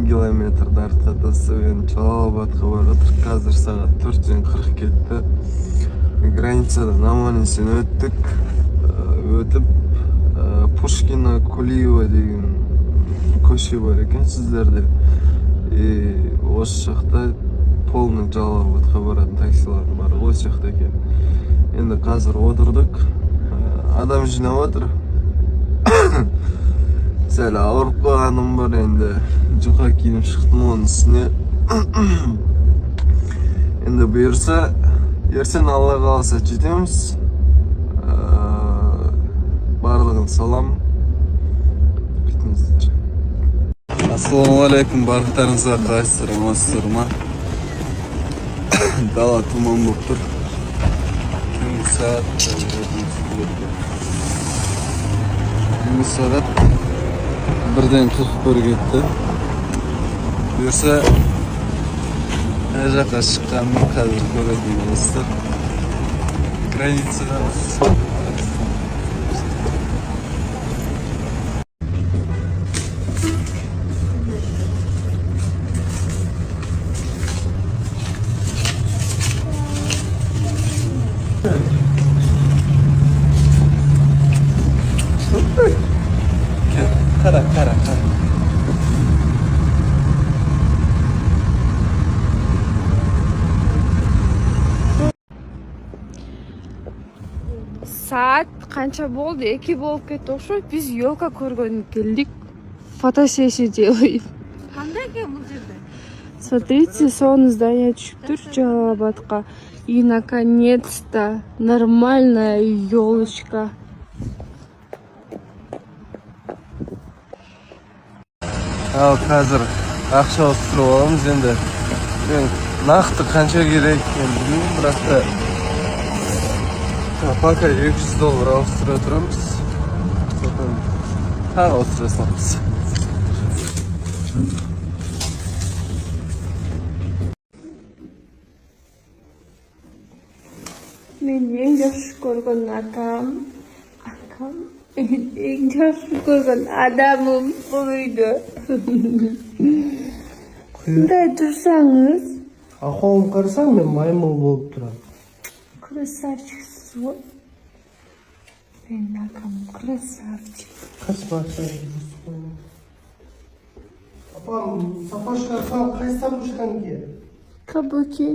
километрді артқа тастап, енді Жалалабадқа бара жатырмық. Қазір сағат 4-тен 40 кетті. Границадан аман есен өттік. Өтіп, Пушкина Кулиева деген көше бар екен сіздерде, и осы жақта полный Жалалабадқа баратын таксилардың барлығы осы жақта екен. Енді қазір отырдық. Адам жинап жатыр. Сәл ауырып қалғаным бар, енді жұқа киініп шықтым оның үстіне. Енді бұйырса, ертең, Алла қаласа, жетеміз. Барлығын салам, күтіңіздер. Ассалаумағалейкум барлықтарыңызға! Қалайсыздар, амансыздар ма? Дала тұман болып тұр. Түнгі сағат, түнгі сағат 1-ден 41 кетті. Бұйырса, қай жаққа шыққанын қазір көретін боласыздар. Границадамыз. Қара, қара, қара! Саат канча болду? 2 болуп кетти окшойт. Биз елка көргөнү келдик, фотосессия делаем. Кандай экен бул жерде? Смотрите, сонун здание түшүптүр Жалалабадка, и наконец-то нормальная елочка. Ал қазір ақша ауыстырып аламыз. Енді мен нақты қанша керек екенін білмеймін, бірақ та пока 200 доллар ауыстыра тұрамыз, содан тағы ауыстыра саламыз. Мен эң жакшы көргөн акам, акам, эң жакшы көргөн адамым бул үйдө. Мындай турсаңыз. А қолын қарасаң, мен маймыл болып тұрамын. Красавчиксіз ғой. Менин акам красавчик. Қашма. Апам, сапожка сал, қай сапожканы ки? Каблуки.